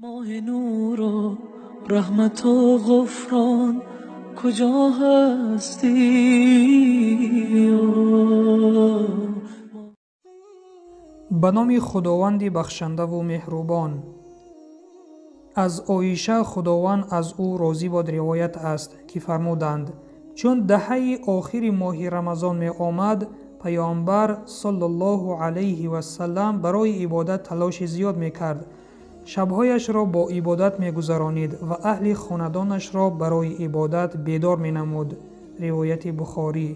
Моҳи нуру раҳмату ғуфрон куҷо ҳастӣ? Ба номи Худованди бахшандаву меҳрубон. Аз Оиша, Худованд аз ӯ розӣ бод, ривоят аст, ки фармуданд: чун даҳаи охири моҳи Рамазон меомад, Паёмбар саллаллоҳу алайҳи вассалам барои ибодат талоши зиёд мекард. Шабҳояшро бо ибодат мегузаронид ва аҳли хонадонашро барои ибодат бедор менамуд. Ривояти Бухорӣ.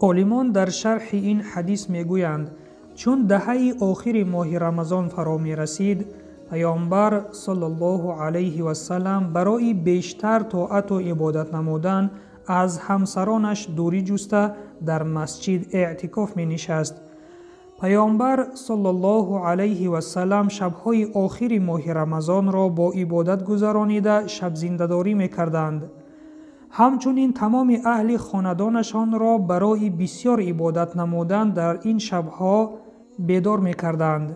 Олимон дар шарҳи ин ҳадис мегӯянд: чун даҳаи охири моҳи Рамазон фаро мерасид, Паёмбар саллаллоҳу алайҳи вассалам барои бештар тоату ибодат намудан аз ҳамсаронаш дурӣ ҷуста, дар масҷид эътикоф менишаст. Паёмбар саллаллоҳу алайҳи вассалам шабҳои охири моҳи Рамазонро бо ибодат гузаронида, шабзиндадорӣ мекарданд. Ҳамчунин тамоми аҳли хонадонашонро барои бисёр ибодат намудан дар ин шабҳо бедор мекарданд.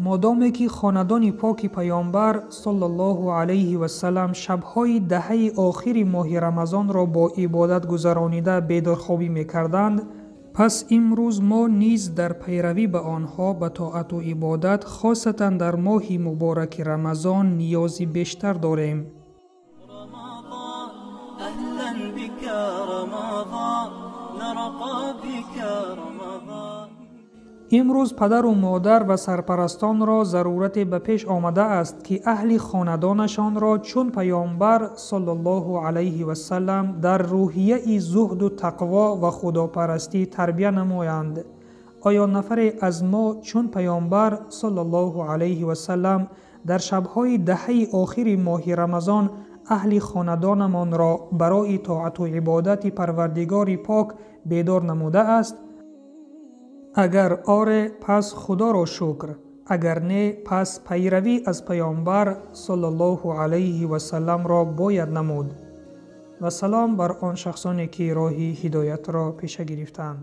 Модоме ки хонадони поки Паёмбар саллаллоҳу алайҳи вассалам шабҳои даҳаи охири моҳи Рамазонро бо ибодат гузаронида бедорхобӣ мекарданд, пас имрӯз мо низ дар пайравӣ ба онҳо ба тоату ибодат, хосатан дар моҳи мубораки Рамазон, ниёзи бештар дорем. Имрӯз падару модар ва сарпарастонро зарурате ба пеш омадааст, ки аҳли хонадонашонро чун Паёмбар саллаллоҳу алайҳи вассалам дар рӯҳияи зуҳду тақво ва худопарастӣ тарбия намоянд. Оё нафаре аз мо чун Паёмбар саллаллоҳу алайҳи вассалам дар шабҳои даҳаи охири моҳи Рамазон аҳли хонадонамонро барои тоату ибодати Парвардигори пок бедор намудааст? Агар оре, пас Худоро шукр, агар не, пас пайравӣ аз Паёмбар саллаллоҳу алайҳи вассаламро бояд намуд. Ва салом бар он шахсоне, ки роҳи ҳидоятро пеша гирифтаанд.